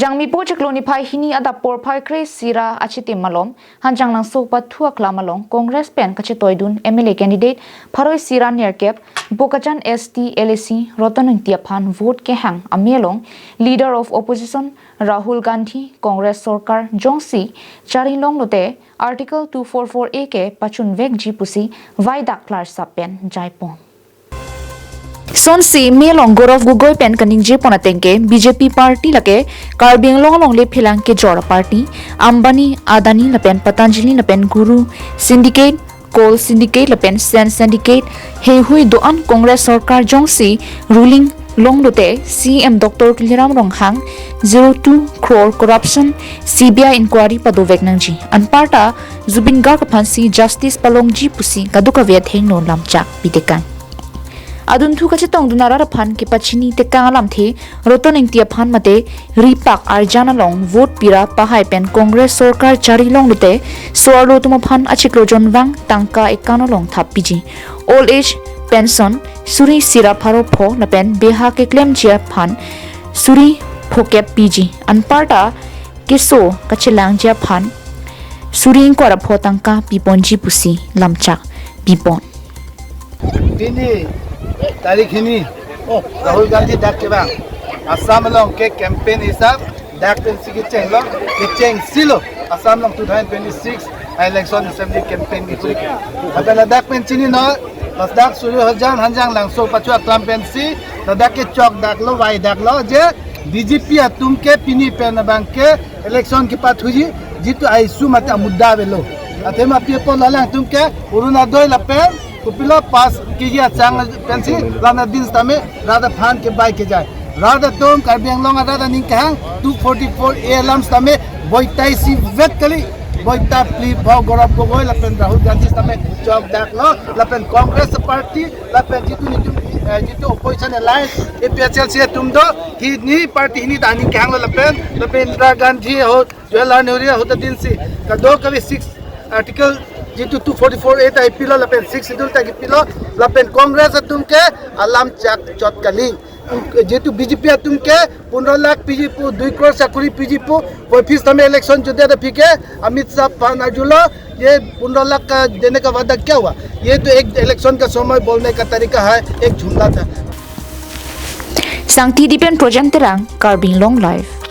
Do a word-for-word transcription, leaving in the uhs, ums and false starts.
Jangmipo chiklo niphai hini adap porphai kre-isi ra achitim malom Hanjanglangso pathu aklam along Congress pen kachetoidun M L A candidate pharo-isi ra nerkep Bokajan S T L A C Roton Engti aphan vote kehang ame along Leader of Opposition Rahul Gandhi Congress sorkar jongsi charilong lote Article two four four A ke pachunvekji pusi vaidak klarsap pen jaipon. Sonsi me along Gaurav Gogoi pen kaningjepon ateng ke B J P party lake Karbi Anglong along le phelang kejor party, Ambani, Adani lapen Patanjali lapen Guru Syndicate, Coal Syndicate lapen Sand Syndicate heihui do-an Congress sorkar jongsi ruling long lote C M Doctor Tuliram Ronghang zero two crore corruption C B I inquiry padovek nangji. Anparta Zubeen Garg aphansi justice palongji pusi kadokave athengno lamchak pitekang. Adunthu kachetongdun arat aphan kepachini tekang alamthe Roton Engti aphan mate ripak arjan along vote pira pahai pen Congress sorkar charilong lote so-arlo atum aphan achiklo jonvang tangka account along thappiji. Old age pension suri isi ra pharo pho lapen beha keklemji aphan suri phokep piji. Anparta keso kachelangji aphan suri ingkoi ra pho tangka piponji pusi lamchak pipon. Pini tarik hini, oh, Rahul Gandhi dak kevang Assam along ke campaign hisap dak pensi kechenglo, kechengsi lo Assam along two thousand twenty-six election assembly campaign kekuri ke. Lapen ladak pen chininon, ladak Surjya Hanjan Hanjanglangso pathu aklam pensi ladak ke chokdaklo, vaidaklo je B J P atum ke pini pen abang ke election kepathuji, jitu a-issue mate amudda avelo. Athema people alangtum ke Orunodoi lapen kopilo pass keji achang pensi la nadin sitame rat aphan kebai kejai. Rat atum, Karbi Anglong arat aning kehang two forty-four A alam sitame boita isivet kali. Boita phli pho Gaurav Gogoi lapen Rahul Gandhi sitame chokdaklo, lapen Congress party lapen jitu nitum, eh, jitu opposition alliance A P H L C atum do, hini party hini ta aning kehanglo lapen, lapen Indira Gandhi ahut, Jawaharlal Nehru ahut adinsi kadokave six article jitu two forty-four A ta ipilo lapen six schedule ta kipilo, lapen Congress atum ke alam chak chot kali. Jitu B J P atum ke pondro lakh piji pu, dui crore sakori piji pu, वो फिर हमें इलेक्शन जो दे तो फिर के अमित शाह पहन अर्जुलो, ये पंद्रह लाख का देने का वादा क्या हुआ? ये तो एक इलेक्शन का समय बोलने का तरीका है, एक जुमला था। Sangti Dipen Projan Terang, Karbi Anglong Live.